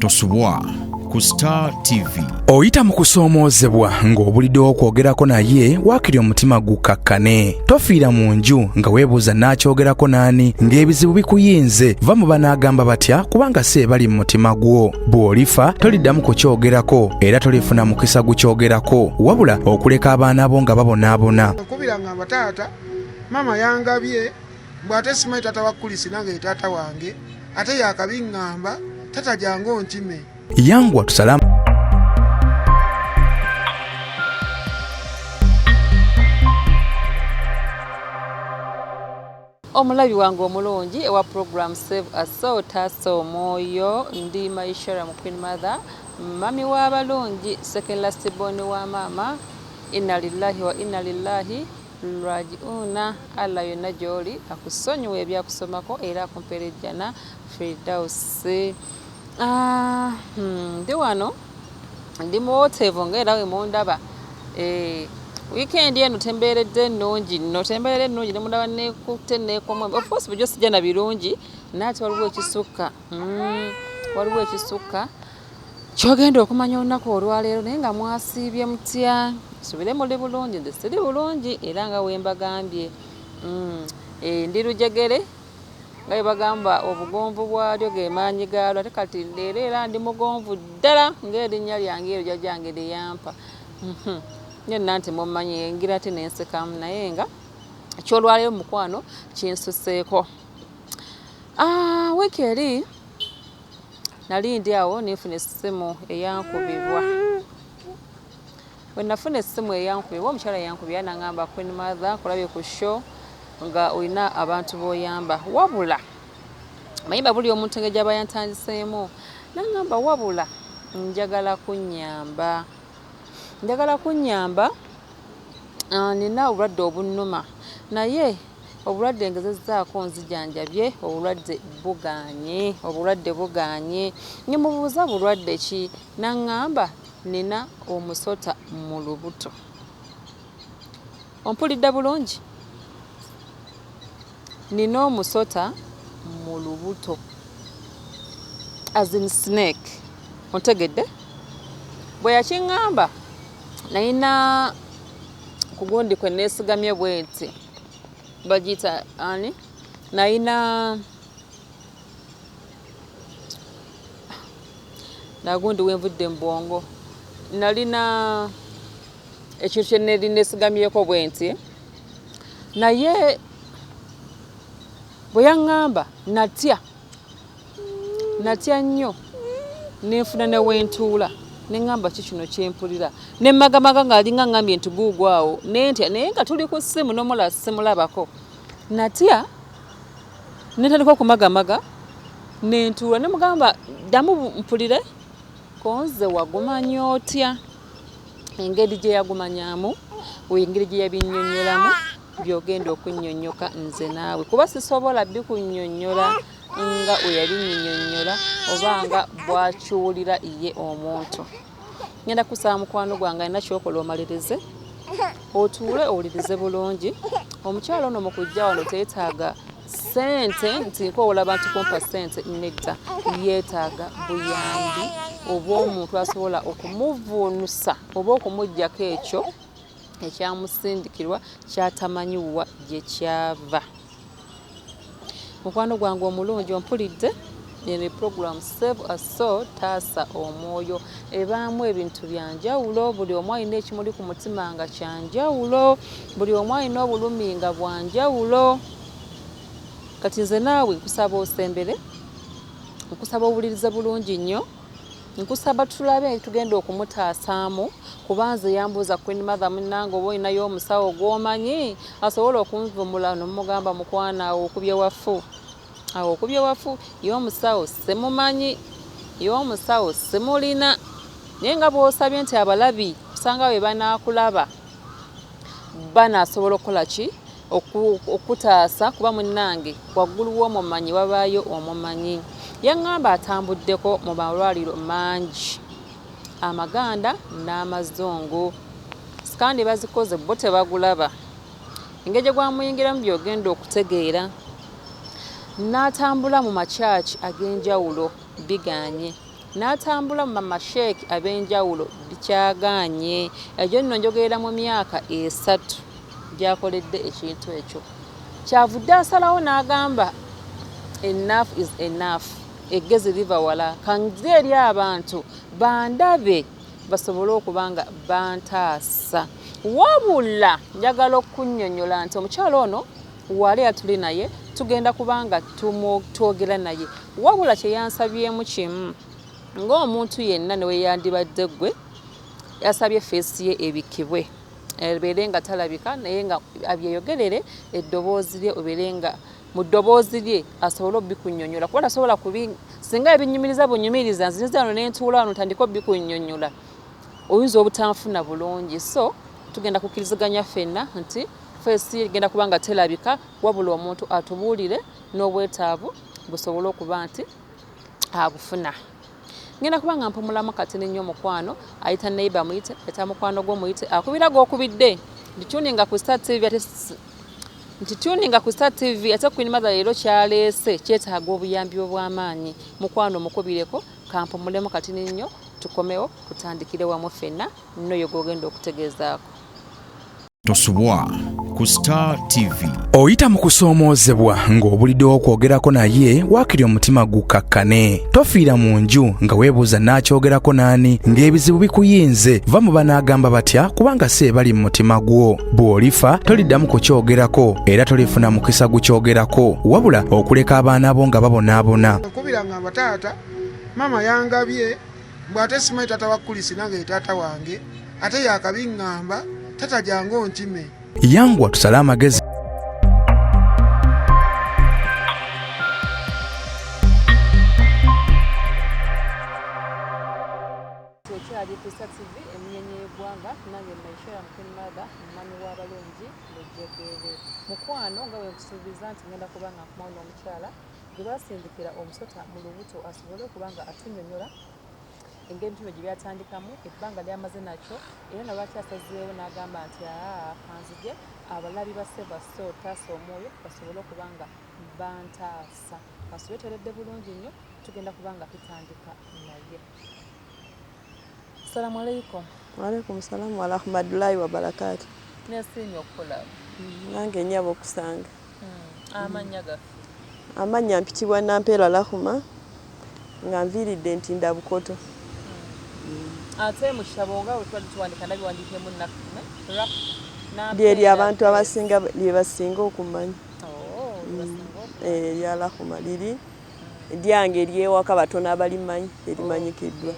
Tosubwa ku Star TV. Oyita mu kusoomoozebwa ng'obuliddewo okwogerako naye waakiri omutima gukkakkane. Tofiira mu nju nga weebuuza naakyogerako n'ani ng'ebizibu bikuyinze. Va mu banaagamba batya kubanga si ebali mu mutima gwo. Bw'olifa toliddamu kukyogerako era tolifuna mukisa gukyogerako wabula okuleka abaana bo nga babonaabona. Nkubira ngamba taata maama yangabye mbu ate simanyi taata wa Kulisi nange ye taata wange ate yakabiŋŋamba tata jangu onkime. Yanguwa tusale Omulabi wange omulungi ewa program Save a Soul, taasa omwoyo, ndi Maishara mu Queen Mother, mami w'abalungi, second last born wa maama, inna lillahi wa inna lillahi rajiuna. Allah yonna gy'oli akusonyiwe ebyakusomako era akumpeera ejjana Firdaus. Ndi wano ndi muwoteevu nga era wemundaba. Weekend eno tembeeredde nnungi nno, tembeeredde nnungi ne mundaba nekutte neekomwe. Of course bulijjo sijja na birungi, naye ate waliwo ekisukka. Waliwo ekisukka ky'ogenda okumanya olunaku olwaleero. Naye nga mwasiibye mutya? Nsubire muli bulungi, nze siri bulungi era nga we mbagambye. Ndi lujegere nga bwe bagamba obugonvu bwalyo ge maanyi gaalwo, ate kati leero era ndi mugonvu ddala ng'erinnya lyange eryo jjajjange lye yampa. Nyenna nti mummanyi ngira ate ne nsekamu, naye nga eky'olwaleero mukwano kinsuseeko. Wiiki eri nali ndi awo ne nfuna essimu eyankubibwa. Bwe nafuna essimu eyankubibwa, omukyala yankubira n'aŋŋamba, Queen Mother, nkulabye ku show nga olina abantu b'oyamba, wabula mayimba buli omuntu engeri gy'aba yantandiseemu, n'aŋŋamba wabula njagala kunnyamba, njagala kunnyamba, nina obulwadde obunnuma, naye obulwadde ngezezzaako nzijanjabye, obulwadde bugaanye, obulwadde bugaanye. Ne mubuuza bulwadde ki, n'aŋŋamba nina omusota mu lubuto. Ompulidde bulungi? Nina omusota mu lubuto, as in snake. Ontegedde? Bwe yakiŋŋamba nalina ku gundi kwe neesigamye bwe nti, bagiyita ani, nalina nagundi wenvudde mu bwongo, nalina ekintu kye nali neesigamyeko bwe nti, naye bwe yaŋŋamba natya, natya nnyo, nenfuna ne wentuula ne ŋŋamba ki kino kyempulira, ne mmagamaga ng'alinga ŋŋambye nti guugwo awo, nentya, naye nga tuli ku ssimu n'omulala simulabako. Natya ne ntandika okumagamaga nentuula ne mugamba ddamu mpulire konze wagumanya otya. Engeri gye yagumanyamu, engeri gye yabinnyonnyolamu by'ogenda okunnyonnyoka nze naawe, kuba sisobola bikunnyonnyola nga we yabinnyonnyola oba nga bw'akiwulira ye omuntu. Ngenda kusaba mukwano gwange alina ky'okola omalirize, otuule owulirize bulungi. Omukyala ono mu kujja wano teetaaga ssente nti nkoowola abantu kumpa ssente, nedda, yeetaaga buyambi obw'omuntu asobola okumuvuunusa oba okumuggyako ekyo ekyamusindikirwa ky'atamanyi wa gye kyava. Mukwano gwange omulungi ompulidde, eno program Save a Soul, taasa omwoyo, ebaamu ebintu bya njawulo. Buli omu alina ekimuli ku mutima nga kya njawulo, buli omu alina obulumi nga bwa njawulo. Kati nze naawe nkusaba osembere, nkusaba owulirize bulungi nnyo, nkusaba tulabe tugenda okumutaasaamu, kuba nze yambuuza Queen Mother munnange oba olinayo omusawo gw'omanyi asobola okunvumula. Nomugamba mukwano awo okubye wafu, awo okubye wafu, ye omusawo simumanyi, ye omusawo simulina, naye nga bw'osabye nti abalabi osanga bwe banaakulaba banaasobola okukola ki okutaasa, kuba munnange waggulu w'omumanyi wabaayo omumanyi. Yaŋŋamba atambuddeko mu malwaliro mangi amaganda n'amazungu, scan bazikoze bo tebagulaba, engeri gye gwamuyingiramu by'ogenda okutegeera. N'atambula mu makyaki ag'enjawulo biganye. N'atambula mu bamasheikh ab'enjawulo bikyagaanye. Egyo nno njogerera mu myaka 3 gy'akoledde ekintu ekyo. Kyavudde asalawo n'agamba enough is enough, eggezi liva wala, kanze eri abantu bandabe basobole okuba nga bantaasa. Wabula njagala okunnyonnyola nti omukyala ono wali atuli naye tugenda kubanga twogera naye, wabula kye yansabyemu kimu ng'omuntu yenna ne we yandibadde ggwe, yasabye feesi ye ebikkibwe ebeere nga talabika, naye nga abyeyogerere eddoboozi lye obeere nga mu ddoboozi lye asobole obikunnyonnyola, kuba tasobola kubi singa ebinyumiriza bunyumiriza nzinza wano ne ntuula wano ntandika obikunnyonnyola oyinza obutanfuna bulungi. So tugenda kukkiriziganya ffenna nti feesi egenda kuba nga telabika, wabula omuntu atubuulire n'obwetaavu busobole okuba nti abufuna. Ngenda kuba nga mpumulamu katini nnyo. Mukwano ayita neighbor muyite, ayita mukwano gwo muyite, akubira gw'okubidde nti tuninga ku Star TV, ate nti tuninga ku Star TV, ate Queen Mother leero kyaleese kyetaaga obuyambi obw'amaanyi. Mukwano mukubireko. Kampumulemu katini nnyo, tukomewo tutandikire wamu ffenna n'oyo gw'ogenda okutegeezaako. Tosubwa ku Star TV. Oyita mu kusoomoozebwa ng'obuliddewo okwogerako naye waakiri omutima gukkakkane. Tofiira mu nju nga weebuuza n'akyogerako n'ani ng'ebizibu bikuyinze. Va mu banaagamba batya, kubanga si ebali mu mutima gwo. Bw'olifa toliddamu kukyogerako era tolifuna mukisa gukyogerako, wabula okuleka abaana bo nga babonaabona. Nkubira ngamba taata, maama yangabye mbw ate simanyi taata wa Kulisi nange ye taata wange, ate yakabiŋŋamba tata jangu onkime. Yanguwa tusale amagezi. Okyali ku Star TV emunyenye y'eggwanga, nange Maishera Queen Mother, mumami w'abalungi lujegere. Mukwano, nga bwe nkusuubiza nti ngenda kuba nga nkomawo n'omukyala gwe basindikira omusota mu lubuto asobole okuba nga atunnyonnyola engeri ebintu bino gye byatandikamu, ebbanga ly'amaze nakyo, era na lwaki asazeewo n'agamba nti aa kanzije abalabi ba Seva So Taasa Omwoyo basobole okuba nga bantaasa. Kasube teredde bulungi nnyo, tugenda kuba nga tutandika naye. Assalamu alaikum. Waalaikum salamu warahmatullahi wabarakatu. Nesiimye okukulaba. Nange nnyabo okusanga. Amannya gaffe? Amannya mpitibwa Nampeera Rahuma nga nviiridde Ntinda Bukoto. Ate mu kitabo nga bwe tubadde tuwandiika nabiwandiikemu Lyeryo abantu abasinga lye basinga okumanya. Erya Rahuma liri lyange ery'ewaka, batono abalimanyi, erimanyikiddwa.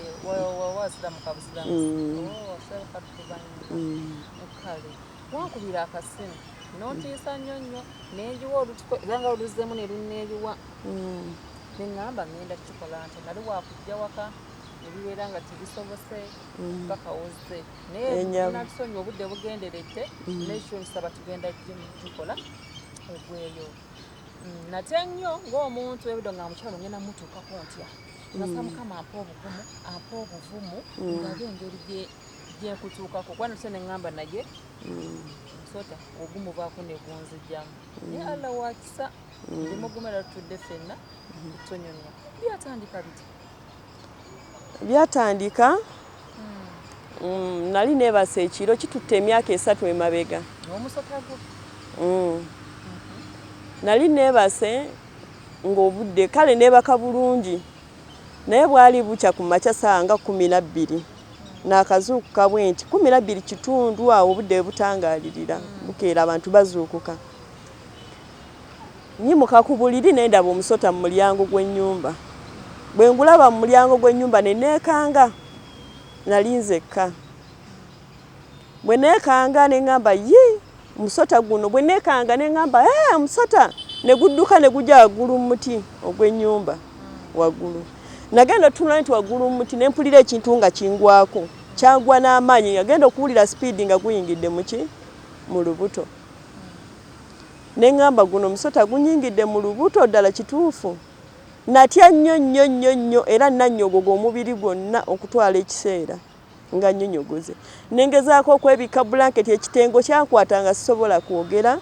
Kale wankubira akasimu n'ontiisa nnyo nnyo, nenjiwa olutuko era nga oluzzeemu ne lunneeyiwa, ne ŋŋamba ŋŋenda kukikola nti nali wakujja waka ne bibeera nga tebisobose paka wozze, naye natusonyiwa, obudde bugenderedde nekyo nsaba tugenda gikola egweyo. Nate nnyo ng'omuntu ebiddo nga mukyalo ngenda mutuukako ntya, nasaba Mukama ampe obugumu, ampe obuvumu, ndabe engeri gyenkutuukako, kuba nose ne ŋŋamba naye nsota ogumuvaako ne gunzijjamu, naye Allah wakisa, ndi mugumu era tutudde ffenna kutunyumya. Byatandika biti? Byatandika nali neebase ekiro, kitutte emyaka 3 emabega. N'omusota gwo? Nali neebase ng'obudde kale neebaka bulungi, naye bwali bukya ku makya ssaawa nga 12 naakazuukuka bwe nti 12:15 awo, obudde bwe butangaalirira bukeera abantu bazuukuka. Nyimuka ku buliri ne ndaba omusota mu mulyango gw'ennyumba. Bwe ngulaba mu mulyango gw'ennyumba ne neekanga, nali nzekka. Bwe neekanga ne ŋŋamba yi musota guno, bwe neekanga ne ŋŋamba ee omusota, ne gudduka ne gujja waggulu mu muti ogw'ennyumba waggulu. Nagenda otutunula nti waggulu mu muti ne mpulira ekintu nga kingwako, kyagwa n'amaanyi, nagenda okuwulira sipiidi nga guyingidde mu ki mu lubuto. Ne ŋŋamba guno omusota gunyingidde mu lubuto ddala kituufu. Natya nnyo nnyo nnyo nnyo era nannyogoga omubiri gwonna okutwala ekiseera nga nnyonyogoze. Ne ngezaako okwebikka bulanketi, ekitengo kyankwata nga sisobola kwogera,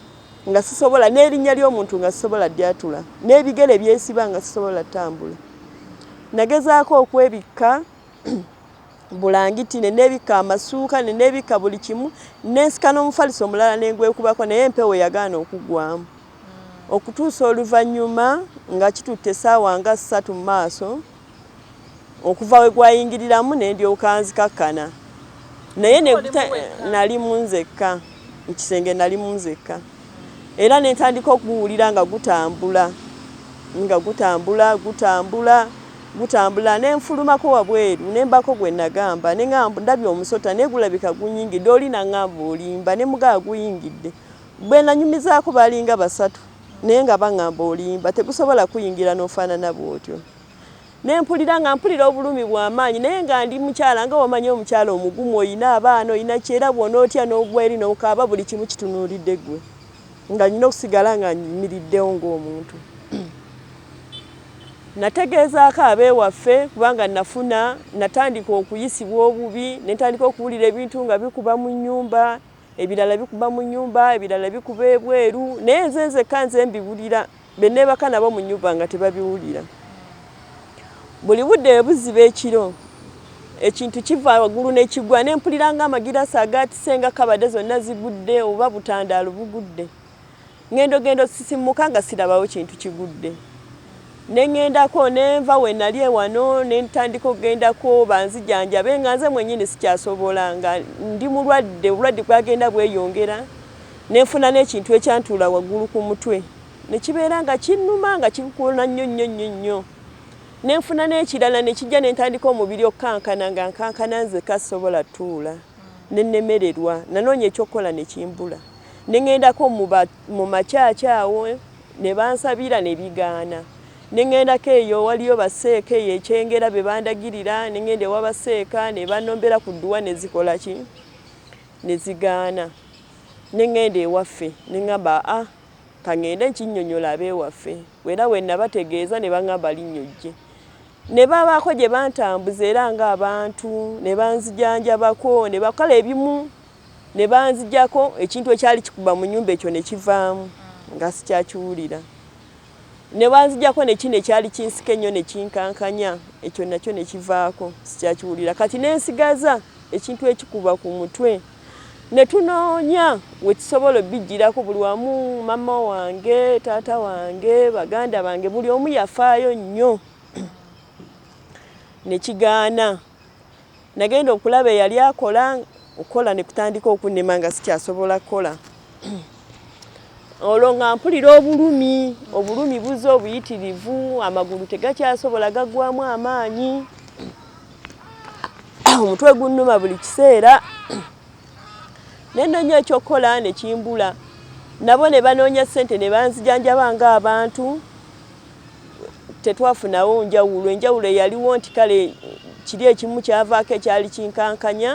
nga sisobola n'erinnya ly'omuntu nga sisobola lyatula, n'ebigere byesiba nga sisobola ttambula. Nagezaako okwebikka bulangiti ne neebikka amasuuka ne neebikka buli kimu ne nsika n'omufaliso omulala ne ngwekubako naye empewo yagaana okuggwamu okutuusa oluvannyuma nga kitutte essaawa nga ssatu mu maaso okuva we gwayingiriramu ne ndyoka nzikakkana naye nali mu nzekka mu kisenge nali mu nzekka era ne ntandika okuguwulira nga gutambula nga gutambula gutambula gutambula ne nfulumako wabweru ne mbako gwe nagamba ne ngamba ndabye omusota naye gulabika gunyingidde oli nangamba olimba ne mugamba guyingidde bwe nanyumizaako balinga basatu naye nga bangamba olimba tegusobola kuyingira n'ofaanana bw'otyo ne mpulira nga mpulira obulumi bw'amaanyi naye nga ndi mukyala nga wamanyi omukyala omugumu olina abaana olina ki era bw'onootya n'ogwa eri n'okaaba buli kimu kitunuulidde ggwe nga nina okusigala nga nyimiriddewo ng'omuntu nategeezaako abeewaffe kubanga nafuna natandika okuyisibwa obubi ne ntandika okuwulira ebintu nga bikuba mu nnyumba ebirala bikuba mu nnyumba ebirala bikuba ebweru naye nze nzekka nze mbiwulira be neebaka nabo mu nnyumba nga tebabiwulira buli budde ebuziba ekiro ekintu kiva waggulu nekigwa ne mpulira nga amagirasi agaatise nga kabade zonna zigudde oba butandaalo bugudde ngendo gendo sisimuka nga sirabawo kintu kigudde ne ŋŋendako ne nva we nali ewano ne ntandika okugendako banzijanjabe nga nze mwennyini sikyasobola nga ndi mulwadde obulwadde bwagenda bweyongera ne nfuna n'ekintu ekyantuula waggulu ku mutwe ne kibeera nga kinnuma nga kikukoona nnyo nnyo nnyo nnyo ne nfuna n'ekirala ne kijja ne ntandika omubiri okukankana nga nkankana nzekka sisobola tuula ne nnemererwa nanoonya ekyokukola ne kimbula ne ŋŋendako mu makyakya awo ne bansabira ne bigaana ne ŋŋendako eyo waliyo baseeka eyo ekyengera be bandagirira ne ŋŋenda ewa baseeka ne banombera ku dduwa ne zikola ki ne zigaana ne ŋŋenda ewaffe ne ŋŋamba a ka ŋŋende nkinnyonnyola ab'ewaffe era we nabategeeza ne baŋŋamba linnya ojje ne babaako gye bantambuza era ng'abantu ne banzijanjabako ne bakola ebimu ne banzigyako ekintu ekyali kikuba mu nnyumba ekyo ne kivaamu nga sikyakiwulira ne banzigyako ne kino ekyali kinsika ennyo ne kinkankanya ekyo nakyo ne kivaako sikyakiwulira kati ne nsigaza ekintu ekikuba ku mutwe ne tunoonya we tusobola obijjirako buli wamu mama wange taata wange baganda bange buli omu yafaayo nnyo ne kigaana Nagenda okulaba eyali akola okukola ne kutandika okunnema nga sikyasobola kukola olwo nga mpulira obulumi obulumi buze obuyitirivu amagulu tegakyasobola gaggwamu amaanyi omutwe gunnuma buli kiseera ne nnoonya ekyokukola ne kimbula nabo ne banoonya ssente ne banzijanjaba ng'abantu tetwafunawo njawulo enjawulo eyaliwo nti kale kiri ekimu kyavaako ekyali kinkankanya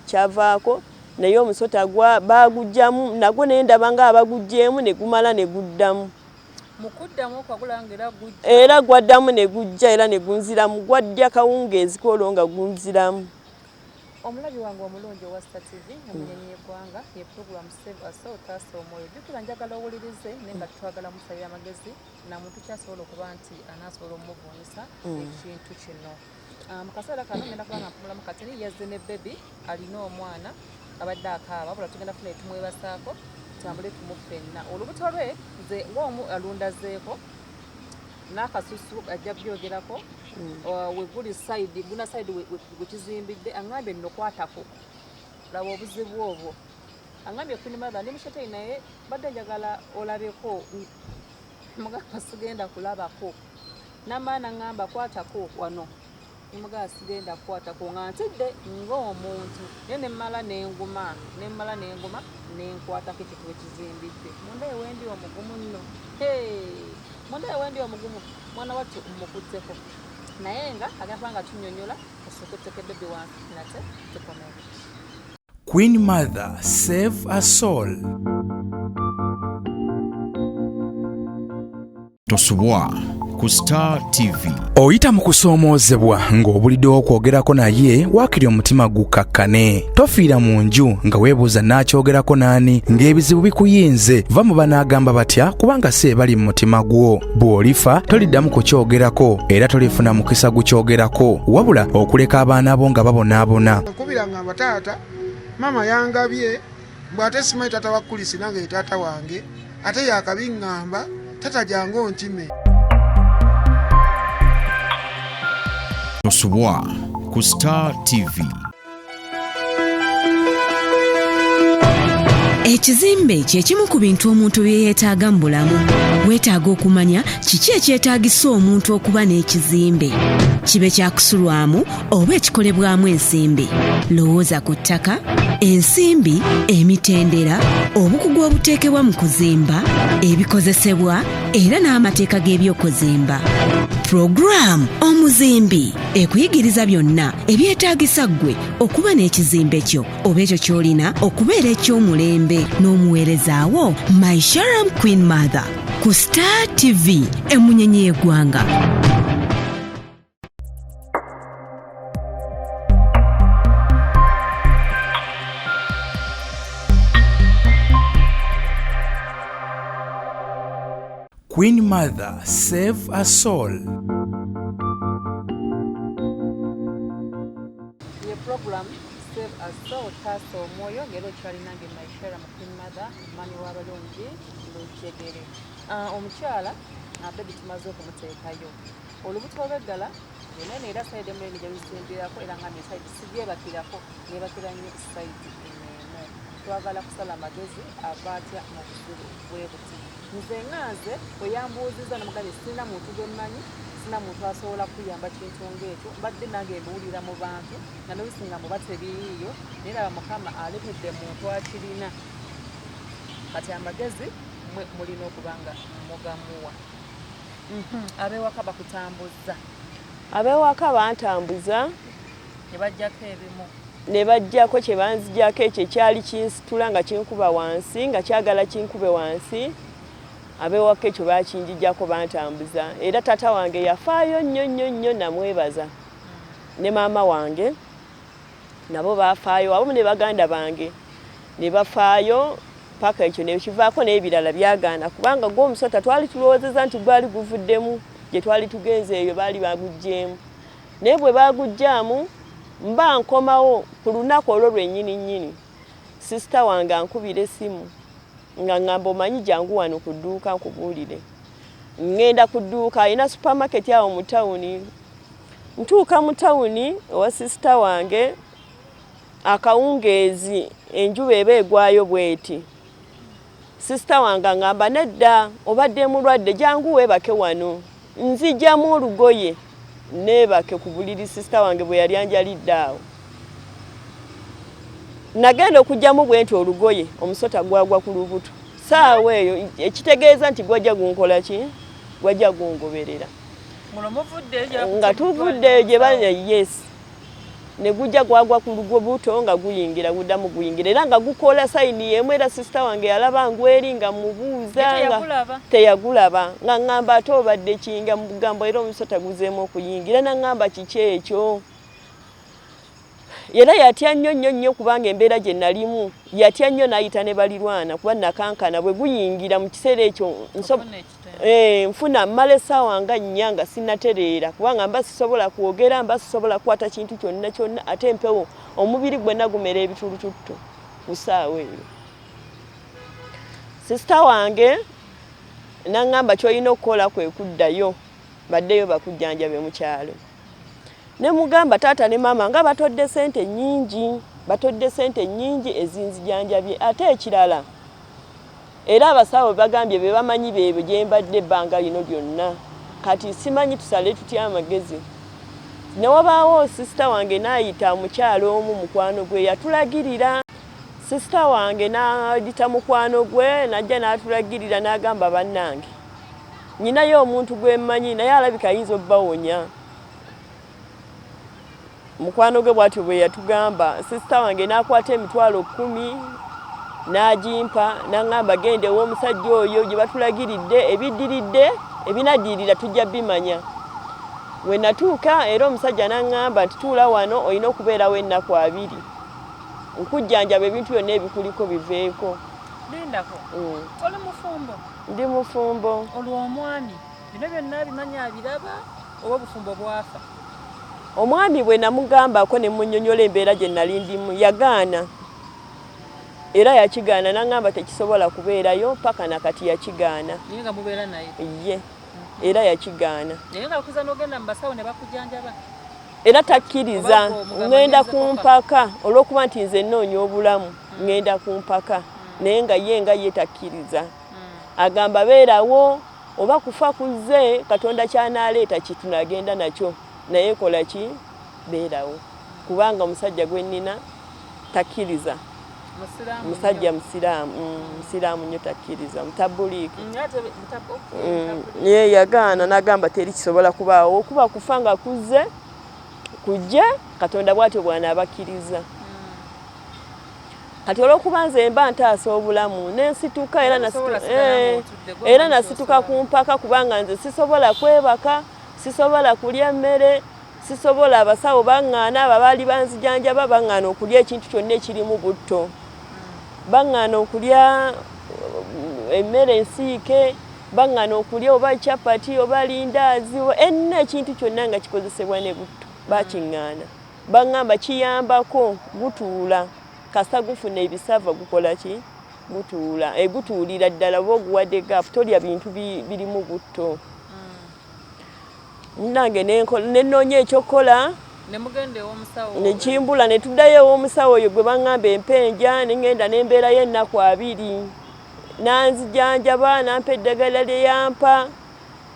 kyavaako naye omusota baagugyamu nagwo naye ndaba nga abaguggyemu ne gumala ne guddamu era gwaddamu ne gujja era ne gunziramu gwaddya kawungeezi kwolwo nga gunziramu Omulabi wange omulungi owa Star TV emunyenye y'eggwanga ye program Save a Soul Taasa Omwoyo. Jjukira njagala owulirize naye nga twagala musalira amagezi na muntu kyasobola okuba nti anaasobola omuvuunyisa ekintu kino. Ah, mu kaseera kano ngenda kuba nga mpumulamu katini yazze ne bebi alina omwana abadde akaaba wabula tugenda funa etumwebasaako tutambule tumu ffenna olubuto lwe nze ng'omu alundazeeko n'akasusu ajja byogerako mm. weguli side guna side wekizimbidde aŋambye nno kwatako laba obuzibu obwo aŋambye queen mother ndi mushetei naye badde njagala olabeko mugamba sigenda kulabako namala naŋamba kwatako wano nemugamba sigenda kukwatako nga ntidde ng'omuntu naye nemmala nenguma nemmala nenguma nenkwatako ekintu wekizimbidde munda ewendi omugumu nno munda ewendi omugumu mwana wattu mukutteko naye nga agenda kuba nga tunyonyola osooke tuteeke bebi wansi nate tukomewo Queen Mother save a soul. Tosubwa. Ku Star TV. Oyita mu kusoomoozebwa ng'obuliddewo okwogerako naye waakiri omutima gukkakkane. Tofiira mu nju nga weebuuza n'akyogerako n'ani ng'ebizibu bikuyinze. Va mu banaagamba batya kubanga si ebali mu mutima gwo. Bw'olifa toliddamu kukyogerako era tolifuna mukisa gukyogerako, wabula okuleka abaana bo nga babonaabona. Nkubira ngamba taata, maama yangabye mbu ate simanyi taata wa Kulisi nange ye taata wange, ate yakabiŋŋamba tata jangu onkime. Tosubwa ku Star TV. Ekizimbe kye kimu ku bintu omuntu bye yeetaaga mu bulamu. Weetaaga okumanya kiki ekyetaagisa omuntu okuba n'ekizimbe, kibe kyakusulwamu oba ekikolebwamu ensimbi. Lowooza ku ttaka, ensimbi, emitendera, obukugu obuteekebwa mu kuzimba, ebikozesebwa era n'amateeka g'ebyokuzimba. Pulogulaamu Omuzimbi ekuyigiriza byonna ebyetaagisa ggwe okuba n'ekizimbe kyo oba ekyo ky'olina okubeera eky'omulembe n'omuweerezaawo Maisharam Queen Mother ku Star TV emunyenye y'eggwanga. Queen Mother, save a soul. Ye program Save a Soul, taasa omwoyo, ng'era okyalinange Maishara mu Queen Mother, mami w'abalungi Lujegere. Omukyala bebi tumaze okumuteekayo olubuto olw'eddala enene, era side emu eno gyeluzimbirako, era nga side sigyebakirako, nebakira nnyo side eno emu. Twagala kusala amagezi ava atya mu buzibu bwe buti. Nze nga nze oyambuuzizza namugambye sirina muntu gwe mmanyi, sirina muntu asobola kuyamba kintu ng'ekyo. Mbadde nange mbuwulira mu bantu nga n'oluusi nga muba tebiriiyo, naye laba Mukama aleetedde muntu akirina. Kati amagezi mmwe mulina okuba nga mugamuwa. Ab'ewaka bakutambuzza? Ab'ewaka bantambuza. Ne baggyako ebimu. Ne baggyako kye banzigyako, ekyo ekyali kinsitula nga kinkuba wansi, nga kyagala kinkube wansi. Ab'ewaka ekyo bakinjigyako, bantambuza. Era taata wange yafaayo nnyo nnyo nnyo, namwebaza. Ne maama wange nabo baafaayo, awamu ne baganda bange ne bafaayo paka ekyo nekivaako. N'ebirala byagaana, kubanga gwe omusota twali tulowoozeza nti gwali guvuddemu gye twali tugenze, eyo baali baguggyeemu. Naye bwe baguggyaamu, mba nkomawo ku lunaku olwo lwennyini nnyini, sisita wange ankubira essimu nga ŋŋamba, omanyi, jangu wano ku dduuka nkubuulire. Ŋŋenda ku dduuka, alina supermarket awo mu tawuni. Ntuuka mu tawuni owa sisita wange akawungeezi, enjuba eba egwayo bweti. Sisita wange aŋŋamba, nedda, obadde mulwadde, jangu weebake wano. Nzijjamu olugoye neebake ku buliri sisita wange bwe yali anjalidde awo. Nagenda okugyamu bwe nti olugoye, omusota gwagwa ku lubuto saawa eyo, ekitegeeza nti gwajja gunkola ki, gwajja gungoberera nga tuvudde gye banya. Yes, ne gujja gwagwa ku lubuto nga guyingira, guddamu guyingira, era nga gukola sign y'emu. Era sisita wange yalaba ngweri nga mubuuza nga teyagulaba, nga ŋŋamba ate obadde kinga mu bugambo, era omusota guzeemu okuyingira. Naŋŋamba kiki ekyo? Era yatya nnyo nnyo nnyo, kubanga embeera gye nalimu yatya nnyo, n'ayita ne balirwana, kuba nakankana bwe guyingira mu kiseera ekyo. Nfuna mmala essaawa nga 4 nga sinnatereera, kubanga mba sisobola kwogera, mba sisobola kukwata kintu kyonna kyonna, ate empewo, omubiri gwonna gumera ebitulututtu ku ssaawa eyo. Sisita wange naŋŋamba, ky'olina okukola kwe kuddayo, baddeyo bakujjanjabe mu kyalo. Ne mugamba, taata ne maama nga batodde sente nnyingi, batodde sente nnyingi ezinzijanjabye, ate ekirala era abasawo bagambye be bamanyi beebyo gye mbadde ebbanga lino lyonna. Kati simanyi tusale tutya amagezi. Ne wabaawo sisita wange n'ayita omukyalo omu mukwano gwe yatulagirira. Sisita wange n'ayita mukwano gwe, n'ajja n'atulagirira, n'agamba, bannange, nyinayo omuntu gwe mmanyi, naye alabika ayinza obbawonya. Mukwano gwe bw'atyo bwe yatugamba. Sisita wange n'akwata 100,000 n'agimpa, n'aŋŋamba, genda ew'omusajja oyo gye batulagiridde, ebiddiridde. Ebinaddirira tujja bimanya. We natuuka era omusajja n'aŋŋamba nti tuula wano, olina okubeerawo ennaku 20 nkujjanjaba ebintu byonna ebikuliko biveeko. Lindako. Oli mufumbo? Ndi mufumbo. Olwo omwami bino byonna abimanya, abiraba, oba obufumbo bwafa? Omwami bwe namugambako ne munnyonnyola embeera gye nali ndimu, yagaana, era yakigaana n'aŋŋamba tekisobola kubeerayo paka nakati yakigaana. Naye nga mubeera naye? Ye, era yakigaana. Naye nga akuza n'ogenda mu basawo ne bakujanjaba? Era takkiriza. Ŋŋenda ku mpaka olw'okuba nti nze nnoonya obulamu, ŋŋenda ku mpaka, naye nga ye takkiriza. Agamba beerawo, oba kufa kuzze, Katonda ky'anaaleeta kitunagenda nakyo, naye kola ki, beerawo, kubanga omusajja gwe nnina takkiriza. Musajja musiraamu, musiraamu nnyo, takkiriza, mutabuliiki. Ye yagaana n'agamba teri kisobola kubaawo, okuba kufa nga kuzze kujje, Katonda bw'atyo bw'anaabakkiriza. Kati olw'okuba nze mba ntaasa obulamu, nensituka era nasituka ku mpaka, kubanga nze sisobola kwebaka, sisobola kulya mmere, sisobola. Abasawo baŋŋaana, abo abaali banzijanjaba baŋŋaana okulya ekintu kyonna ekirimu butto, baŋŋaana okulya emmere ensiike, baŋŋaana okulya oba capati oba lindaazi, enna ekintu kyonna nga kikozesebwa ne butto bakiŋŋaana. Baŋŋamba kiyambako gutuula, kasita gufuna ebisava gukola ki, gutuula, gutuulira ddala oba oguwadde gaapu, tolya bintu birimu butto. Nange nenoonya ekyokukola nekimbula, netuddayo ew'omusawo oyo gwe baŋŋamba empenja, neŋŋenda nembeerayo ennaku 20, nanzijanjaba, nampa eddagala lye yampa.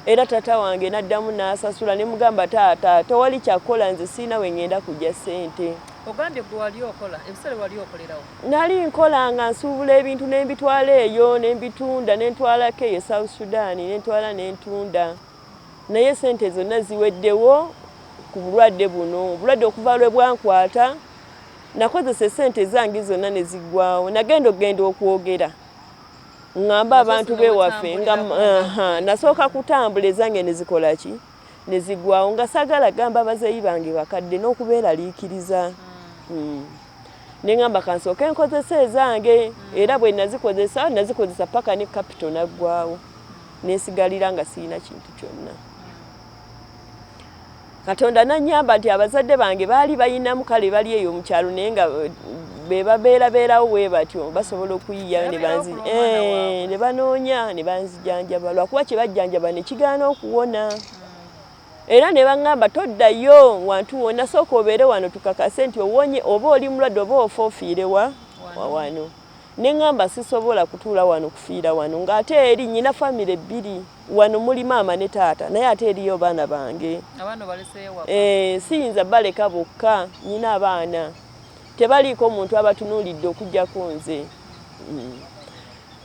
Era taata wange n'addamu n'asasula. Ne mugamba, taata, tewali kyakukola, nze siina we ŋŋenda kujja ssente. Ogambye gwe wali okola, ebiseera wali okolerawo? Nali nkola nga nsuubula ebintu ne mbitwala eyo ne mbitunda, ne ntwalako eyo South Sudan, ne ntwala ne ntunda, naye sente zonna ziweddewo ku bulwadde buno. Obulwadde okuva lwe bwankwata, nakozesa esente zange zonna ne ziggwawo. Nagenda okugenda okwogera ŋŋamba abantu bewaffe nga nasooka kutambula, ezange ne zikola ki, ne ziggwawo, nga saagala gamba bazeeyi bange bakadde n'okubeeraliikiriza. Ne ŋŋamba kansooke nkozesa ezange, era bwe nazikozesa, nazikozesa paka ne capital naggwawo, nensigalira nga sirina kintu kyonna. Katonda nannyamba nti abazadde bange baali balinamu, kale bali eyo mu kyalo, naye nga be babeerabeerawo bwe batyo, basobola okuyiyayo ne banoonya ne banzijanjaba, lwakuba kye bajjanjaba ne kigaana okuwona. Era ne baŋŋamba toddayo wantu wonna, sooka obeere wano tukakase nti owonye, oba oli mulwadde oba ofa ofiire wa wano. Ne ŋŋamba sisobola kutuula wano kufiira wano, ng'ate eri nnyina famire 2 wano, muli maama ne taata, naye ate eriyo baana bange. Siyinza baleka bokka, nnyina abaana tebaliiko muntu abatunuulidde okuggyako nze.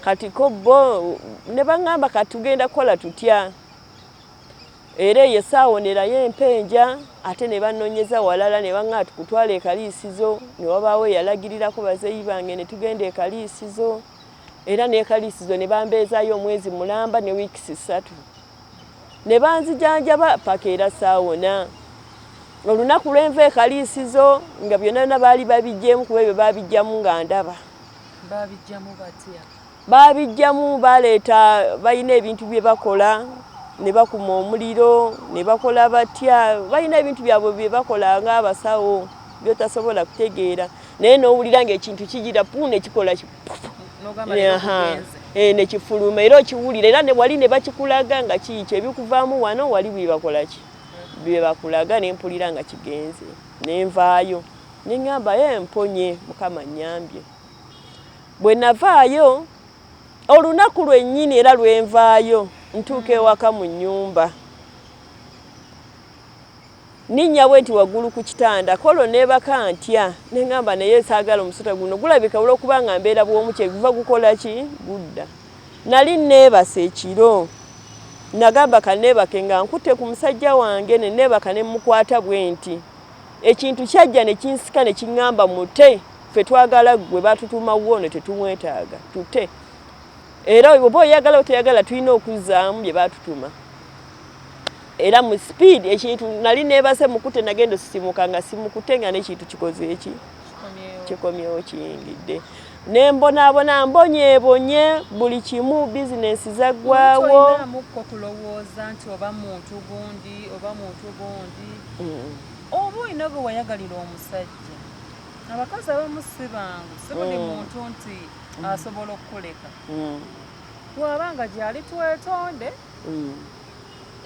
Kati ko bo ne baŋŋamba kati tugenda kukola tutya? Era eyo saawonerayo empenja, ate ne bannoonyeza walala, ne baŋŋamba tukutwala e Kaliisizo, ne wabaawo eyalagirirako bazeeyi bange ne tugenda e Kaliisizo. Era n'e Kaliisizo ne bambeezaayo omwezi mulamba ne wiikisi 3, ne banzijanjaba paka era saawona. Olunaku lwenva e Kaliisizo nga byonna byonna baali babiggyemu, kuba ebyo babiggyamu nga ndaba. Babiggyamu batya? Babiggyamu baleeta, balina ebintu bye bakola ne bakuma omuliro ne bakola batya, balina ebintu byabwe bye bakola ng'abasawo by'otasobola kutegeera, naye n'owulira ng'ekintu kigira pu ne kikola ne kifuluma, era okiwulira, era ne wali ne bakikulaga nga kiikyo ebikuvaamu wano wali bye bakola ki bye bakulaga, ne mpulira nga kigenze, ne nvaayo ne ŋŋamba ye mponye, Mukama nnyambye. Bwe navaayo olunaku lwennyini era lwenvaayo ntuuka ewaka mu nnyumba, ninnya bwe nti waggulu ku kitanda kolo neebaka ntya, ne ŋŋamba naye saagala omusota guno gulabika olw'okuba nga mbeera bw'omu kyeguva gukola ki gudda. Nali neebase ekiro, nagamba kanneebake nga nkutte ku musajja wange, ne neebaka ne mmukwata bwe nti, ekintu kyajja ne kinsika ne kiŋŋamba mute, ffe twagala ggwe, baatutuma woono tetumwetaaga, tute, era oba oyagala otoyagala tulina okuzzaamu bye baatutuma. Era mu speed ekintu nali neebase mukute, nagenda osisimuka nga simukute, nga n'ekintu kikoze eki? Kikomyewo, kiyingidde. Ne mbonaabona, mbonyeebonye buli kimu, bizinensi zaggwawo. Tolinamukko kulowooza nti oba muntu gundi oba muntu gundi, oba olina gwe wayagalira omusajja? Abakazi abamu si bangu, si buli muntu nti asobola okukuleka. Bw'aba nga gyali, twetonde,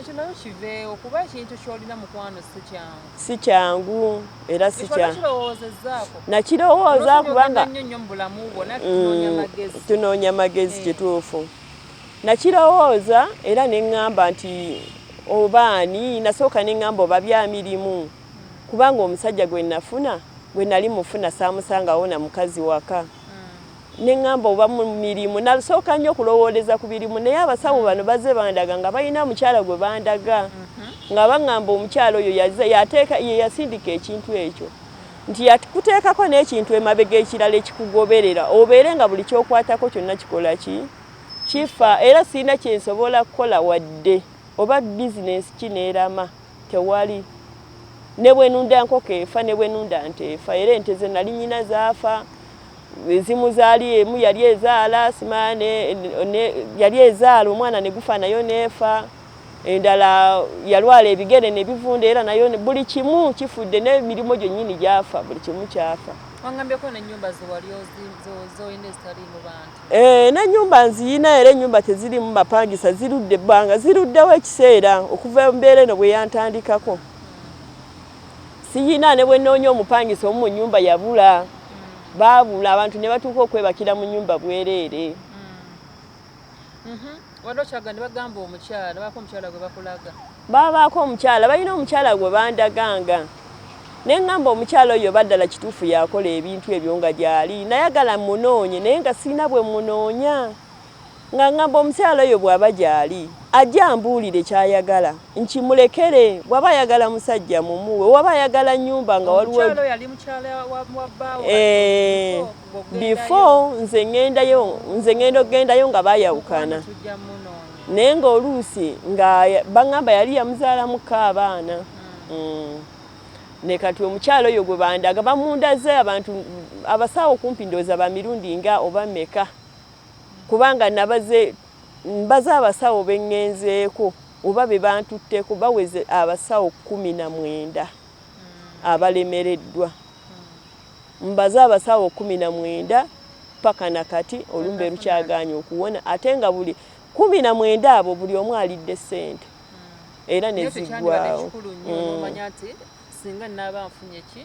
ekyo nayo kiveewo, kuba ekintu kyolina, mukwano, si kyangu. Si kyangu era si ekyo kya nakirowoozezzaako? Nakirowooza kubanga nnyo nnyo mu bulamu bwo naye tunoonya magezi. Tunoonya magezi. Eh. Kituufu, nakirowooza era ne ŋŋamba nti obaani, nasooka ne ŋŋamba oba bya mirimu, kubanga omusajja gwe nafuna, gwe nali mufuna, saamusangawo na mukazi waka. Ne ŋŋamba oba mu mirimu. Nasooka nnyo okulowooleza ku birimu, naye abasawo bano bazze bandaga nga balina omukyala gwe bandaga, nga baŋŋamba omukyala oyo yateeka, ye yasindika ekintu ekyo, nti yakuteekako n'ekintu emabega ekirala ekikugoberera, obeere nga buli kyokwatako kyonna kikola ki? Kifa. Era sirina kyensobola kukola, wadde oba bizinensi kineerama, tewali. Ne bwe nunda nkoko efa, ne bwe nunda nte efa. Era ente ze nali nyina zaafa, ezimu zaali, emu yali ezaala, simanya yali ezaala omwana ne gufa, nayo neefa. Endala yalwala ebigere ne bivunda, era nayo buli kimu kifudde, n'emirimu gyonnyini gyafa, buli kimu kyafa. Wangambyeko n'ennyumba zewali zolina ezitaliimu bantu. Eh, n'ennyumba nziyina, era ennyumba tezirimu bapangisa, zirudde ebbanga, ziruddewo ekiseera okuva embeera eno bwe yantandikako. Siyina ne bwe nnoonya omupangisa omu mu nnyumba, yabula, baabula abantu ne batuuka okwebakira mu nnyumba bwereere. Wadde okyaga ne bagamba omukyala, baako omukyala gwe bakulaga. Baabaako omukyala, balina omukyala gwe bandaganga, ne ŋŋamba omukyala oyo baddala kituufu yakola ebintu ebyo nga gyali. Nayagala munoonye, naye nga sirina bwe munoonya, nga ŋŋamba omukyala oyo bw'aba gyali ajje ambuulire kyayagala nkimulekere. Bw'aba ayagala musajja mumuwe, waba ayagala nnyumba nga waliwo. Omukyala oyo yali mukyala wa bbaawo? Eh, before nze ŋŋendayo, nze ŋŋenda okugendayo nga baayawukana. Tujja munoonya. Naye ng'oluusi nga baŋŋamba yali yamuzaalamuko abaana. Ne kati omukyala oyo gwe bandaga, bamundaze abantu abasawo kumpi ndowooza ba mirundi nga oba meka, kubanga nabaze mbaze abasawo beŋŋenzeeko oba be bantutteko, baweze abasawo 19 abalemereddwa. Mbaze abasawo 19 paka nakati olumbe lukyagaanye okuwona, ate nga buli 19 abo buli omu alidde ssente era ne Naye tekyandibadde ziggwawo. kikulu nnyo n'omanya nti singa naaba nfunye ki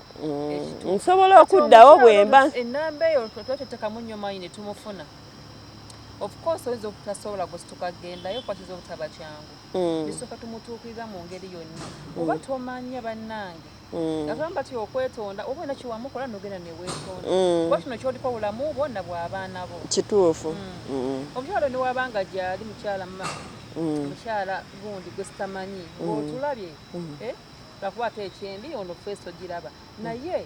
ekituufu. Nsobola Kati okuddawo omukyala bwe mba ono, ennamba eyo tuba tutekamu nnyo maanyi ne tumufuna. Of course oyinza obutasobola gusituka gendayo, kuba kiyinza obutaba kyangu. Bisooka tumutuukirira mu ngeri yonna oba tomanya, bannange, agamba ti okwetonda oba olina kyewamukola nogenda neweetonda, kuba kino kyoliko obulamu bwo na bw'abaana bo. Kituufu. Omukyala newabanga gyali, mukyala ma mukyala gundi gwe sitamanyi ng'otulabye, eh, lwakuba ate ekyembi ono face ogiraba, naye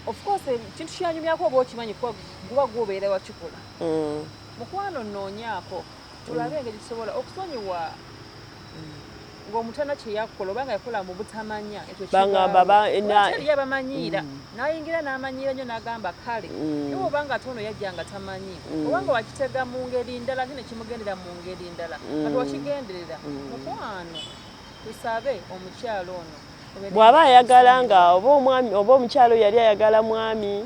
of course ekintu kyanyumyako oba okimanyi, kuba guba gwobeera wakikola. Mukwano, nnoonyaako tulabe engeri tusobola okusonyiwa ng'omutana kye yakola, oba nga yakola mu butamanya, ekyo Bangamba kibaawo. Ate abamanyiira n'ayingira n'amanyiira nnyo n'agamba kale, naye oba nga ate ono yajja nga tamanyi, oba nga wakitega mu ngeri ndala ate nekimugendera mu ngeri ndala, kati wakigenderera. Mukwano, tusabe omukyalo ono obeere Bw'aba nga ayagala omusonyiwa. Nga oba omwami oba omukyalo yali ayagala mwami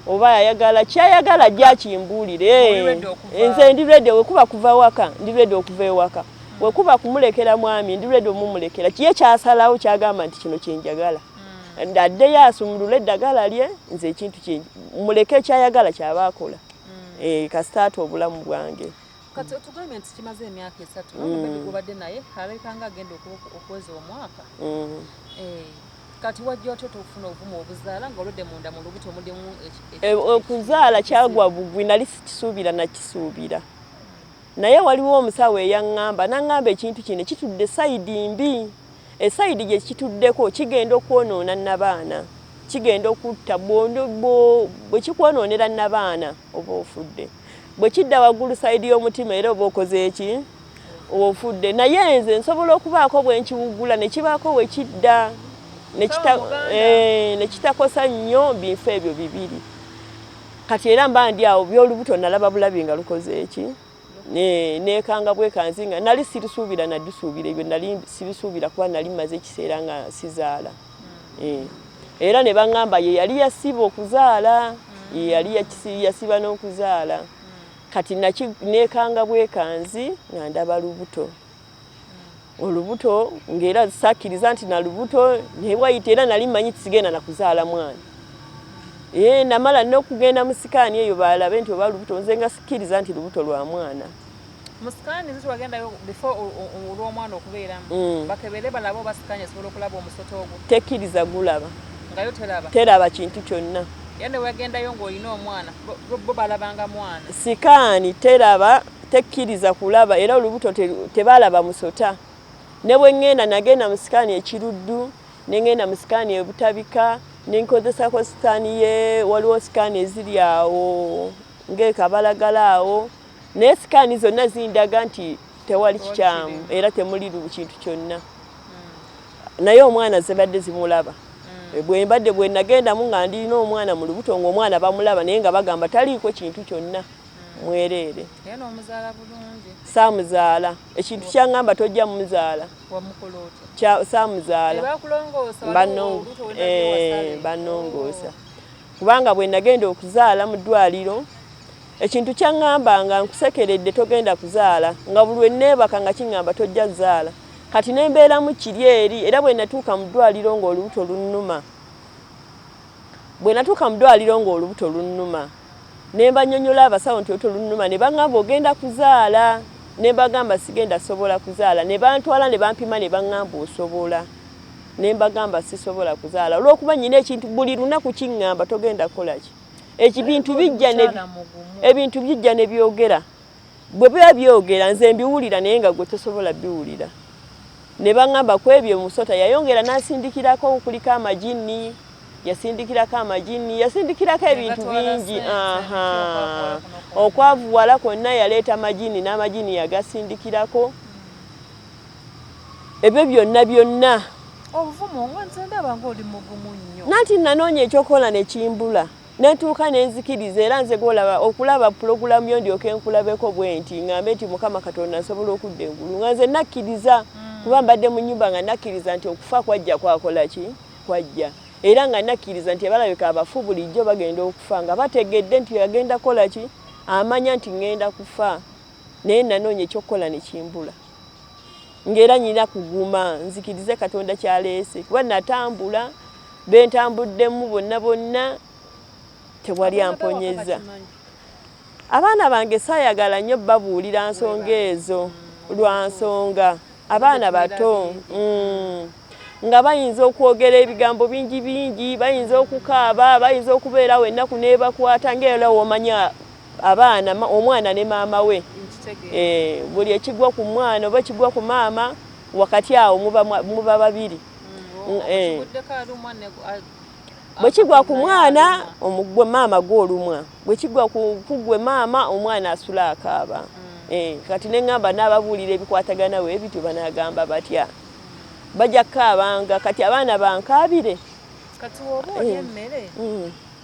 oba ayagala kyayagala, ajja akimbuulire. Oli ready okuva? Nze ndi ready. Wekuba kuva waka, ndi ready okuva ewaka. Wekuba kumulekera mwami, ndi ready omumulekera. Kiye kyasalawo, kyagamba nti kino kyenjagala, addeyo asumulule eddagala lye. Nze ekintu kye muleke, kyayagala kyaba akola. Eh, kasita ata obulamu bwange. Kati otugambye nti kimaze emyaka 3, mm. Gubadde naye alabika nga agenda okuweza omwaka. Eh, kati wajja otya okufuna obuvumu obuzaala nga olwedde munda mu lubuto mulimu Eh, okuzaala kyagwa bugwi, nali sikisuubira, nakisuubira, naye waliwo omusawo eyaŋŋamba, naŋŋamba ekintu kino kitudde side mbi, e side gye kituddeko kigenda okwonoona nabaana, kigenda okutta. Bwe kikwonoonera nabaana oba ofudde. Bwe kidda waggulu side y'omutima era oba okoze eki? Ofudde. Naye nze nsobola okubaako bwe nkiwugula ne kibaako we kidda ne kitakosa nnyo bintu ebyo bibiri. Kati era mba ndi awo by'olubuto nalaba bulabi nga lukoze eki neekanga bwekanzi nga nali sirisuubira, nadisuubira ebyo nali sibisuubira kuba nali mmaze ekiseera nga sizaala. Era ne baŋŋamba ye yali yasiba okuzaala, ye yali yasiba n'okuzaala. Kati neekanga bwekanzi nga ndaba lubuto. Olubuto ng'era sakkiriza nti na lubuto, naye bwayita era nali mmanyi tisigenda na kuzaala mwana. Namala n'okugenda mu sikaani eyo balabe nti oba lubuto, nze nga sikkiriza nti lubuto lwa mwana. Mu sikaani zo wagendayo before olw'omwana okubeeramu, bakebere balabe oba sikaani esobola okulaba omusota ogwo? Tekkiriza gulaba. Nga yo teraba? Teraba kintu kyonna. Era ne wagendayo ng'olina omwana, bo balabanga mwana? Sikaani teraba, tekkiriza kulaba, era olubuto tebalaba musota. Ne bwe ŋŋenda, nagenda mu sikaani ekiruddu, ne ŋŋenda mu sikaani ebutabika, ne nkozesako sikaani ye, waliwo sikaani eziri awo ng'ekabalagala awo, naye sikaani zonna zindaga nti tewali kikyamu era temuli kintu kyonna. Naye omwana zibadde zimulaba. Bwe mbadde bwe nagendamu nga ndina omwana mu lubuto ng'omwana bamulaba, naye nga bagamba taliiko kintu kyonna, mwereere. Era n'omuzaala bulungi? Saamuzaala. Ekintu kyaŋŋamba tojja mmuzaala. Wamukola otya? Saamuzaala. Bakulongoosa? Bannongoosa. Kubanga bwe nagenda okuzaala mu ddwaliro, ekintu kyaŋŋamba nga nkusekeredde togenda kuzaala, nga buli lwe neebaka nga kiŋŋamba tojja kuzaala. Kati ne mbeeramu kiri eri, era bwe natuuka mu ddwaliro ng'olubuto lunnuma. Bwe natuuka mu ddwaliro ng'olubuto lunnuma, ne mbannyonnyola abasawo nti olubuto lunnuma, ne baŋŋamba ogenda kuzaala, ne mbagamba sigenda sobola kuzaala, ne bantwala ne bampima ne baŋŋamba osobola. Ne mbagamba sisobola kuzaala olw'okuba nnyina ekintu buli lunaku kiŋŋamba togenda kukola ki. Ebintu bijja ne byogera. Bwe biba byogera nze mbiwulira naye nga gwe tosobola biwulira. Ne baŋŋamba ku ebyo musota yayongera n'asindikirako kuliko amajinni, yasindikirako amajinni, yasindikirako ebintu bingi. Okwavuwala kwonna yaleeta majinni n'amajinni yagasindikirako. Ebyo byonna byonna. Obuvumu nga nze ndaba ng'oli mugumu nnyo. Nanti nanoonya ekyokukola ne kimbula. Nentuuka ne nzikiriza era nze gw'olaba okulaba pulogulaamu yo ndyoke nkulabeko bwe nti ŋŋambe nti Mukama Katonda nsobola okudda engulu nga nze nakkiriza kuba mbadde mu nnyumba nga nakkiriza nti okufa kwajja kwakola ki kwajja era nga nakkiriza nti abalabika abafu bulijjo bagenda okufa nga bategedde nti agenda kukola ki amanya nti ŋŋenda kufa naye nanoonya ekyokukola ne kimbula ng'era nyina kuguma nzikirize Katonda kyaleese kuba natambula bentambuddemu bonna bonna tewali amponyeza. Abaana bange saayagala nnyo babuulira nsonga ezo lwa nsonga abaana bato nga bayinza okwogera ebigambo bingi bingi, bayinza okukaaba, bayinza okubeerawo ennaku n'ebakwata ng'era w'omanya abaana omwana ne maama we buli ekigwa ku mwana oba ekigwa ku maama wakati awo muba babiri. Bwe kigwa ku mwana omugwe maama gw'olumwa, bwe kigwa ku gwe maama omwana asula akaaba. Kati ne ŋŋamba n'ababuulira ebikwatagana we bityo banaagamba batya, bajja kukaabanga. Kati abaana bankaabire. Kati woba olya emmere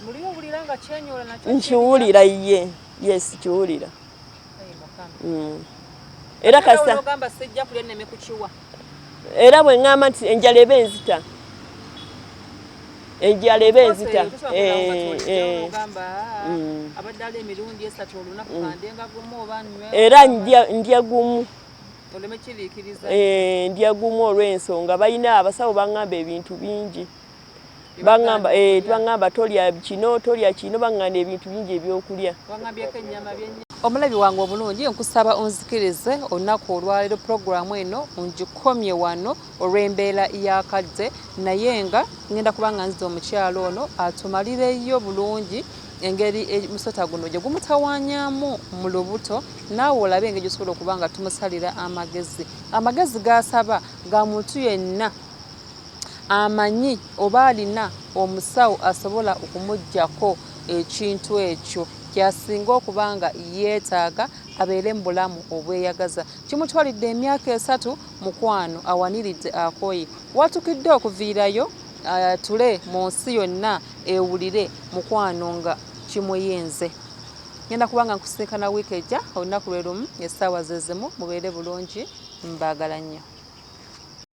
muli owulira nga kyenyola nakyo? Nkiwulira ye, yes kiwulira. Era kasa ogamba sijja kulya nneme kukiwa. Era bwe ŋŋamba nti enjala eba enzita, enjala eba enzita. Era ndya gumu, ndya gumu olw'ensonga balina abasawo baŋŋamba ebintu bingi. Baŋŋamba baŋŋamba tolya kino, tolya kino, baŋŋamba ebintu bingi ebyokulya. Omulabi wange obulungi, nkusaba onzikirize olunaku olwaleero pulogulaamu eno ngikomye wano olw'embeera y'akadde, naye nga ngenda kuba nga nziza omukyalo ono atumalireyo bulungi engeri musota guno gye gumutawaanyaamu mu lubuto, naawe olabe engeri gy'osobola okuba nga tumusalira amagezi. Amagezi g'asaba ga muntu yenna amanyi oba alina omusawo asobola okumuggyako ekintu ekyo ky'asinga okuba nga yeetaaga. abeere mu bulamu obweyagaza. Kimutwalidde emyaka 3, mukwano awaniridde akooye. Watukidde okuviirayo atule mu nsi yonna ewulire mukwano nga kimuyinze. Ngenda kubanga nkusisinkana wiiki ejja olunaku lwe lumu essaawa ze zimu. Mubeere bulungi, mbaagala nnyo.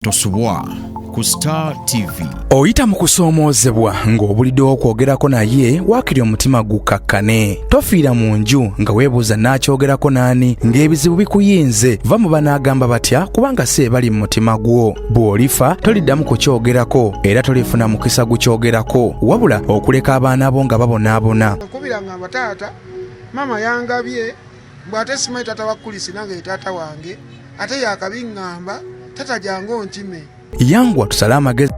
Tosubwa ku Star TV. Oyita mu kusoomoozebwa ng'obuliddewo okwogerako naye waakiri omutima gukkakkane. Tofiira mu nju nga weebuuza n'akyogerako n'ani ng'ebizibu bikuyinze. Va mu banaagamba batya kubanga si ebali mu mutima gwo. Bw'olifa toliddamu kukyogerako era tolifuna mukisa gukyogerako, wabula okuleka abaana bo nga babonaabona. Nkubira ngamba taata, maama yangabye mbu ate simanyi taata wa Kulisi nange ye taata wange, ate yakabiŋŋamba tata jangu onkime. Yangwa tusale amagezi.